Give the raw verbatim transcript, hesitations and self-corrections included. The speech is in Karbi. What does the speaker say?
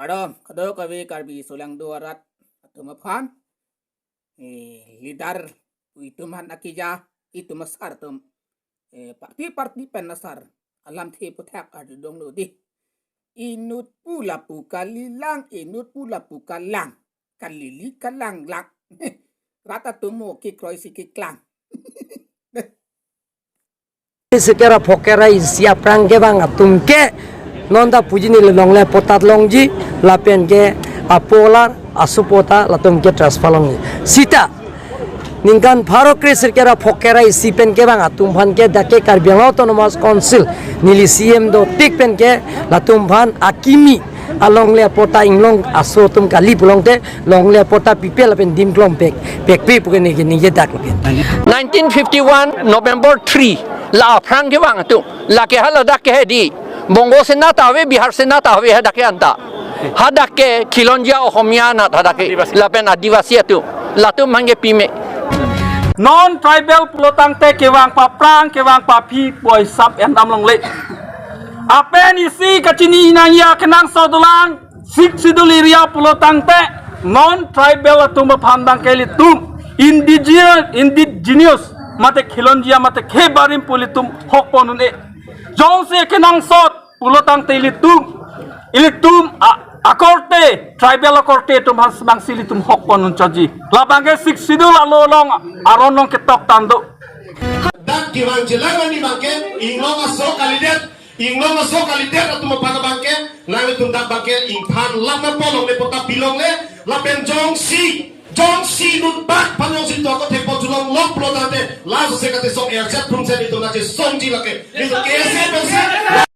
Kardom, kadokave Karbi Solangdo arat atum aphan, eh, leader itum aphan akeja, itum asar atum, eh, party party pen asar alamthe aputhak arjudunlo dei. Inut pu lapu kalilang, inut pu lapu kalang, kalili kalanglang. Rat atum mo kekroi si keklang. Sirkep ra phongkep ra isi aphrang kevang atum ke non ta puji, neli longle apatta longji lapen ke apo alar asopo ta latum ke transfer longji. Sita ningkan pharo kre sirkep ra phongkep ra isi pen kevang atum aphan ke dak ke Karbi Anglong Autonomous Council neli C M dotik pen ke latum aphan akimi alongle apatta inglong aso atum kali pulote longle apatta pipe lapen dim klom pek pekpe pu ke neli ningje dak lapen. Nineteen fifty-one November three, la aphrang kevang atum, lake hala dak ke dei. Bongo Sena ta ave, Bihar Sena ta ave, hadak ke anta. Hadak ke Khilonjia Ohomia anat hadak ke, lapen Adivasi atum, latum aphan ke pime. Non tribal pulotangte kevang paphrang, kevang paphi pu hisap endam longle. Lapen isi kachini nangji akenangsot dolang, Sixth Schedule area pulotangte non tribal atum aphan abang ke ilitum indigenous, indigenous mate Khilonjia mate Khei Barim pu ilitum hok pon un-e. Jongsi akenangsot pulotangte ilitum, ilitum a-, akorte, tribal akorte atum aphan abangsi ilitum hok pon un chotji. La abang ke Sixth Schedule alo along aron along ketok tangdo. Dak kevang chelang ani abang ke inglong aso kalidet, inglong aso kalidet atum aphan abang ke, nanglitum dak abang ke ingphan lam na polongle apatta pilongle, lapen jongsi, jongsi inut bak aphan jongsi to ako thepo julong lok pulotangte, laso se kate song erchet phum se itum na chesongji lake. Itum ke se pensi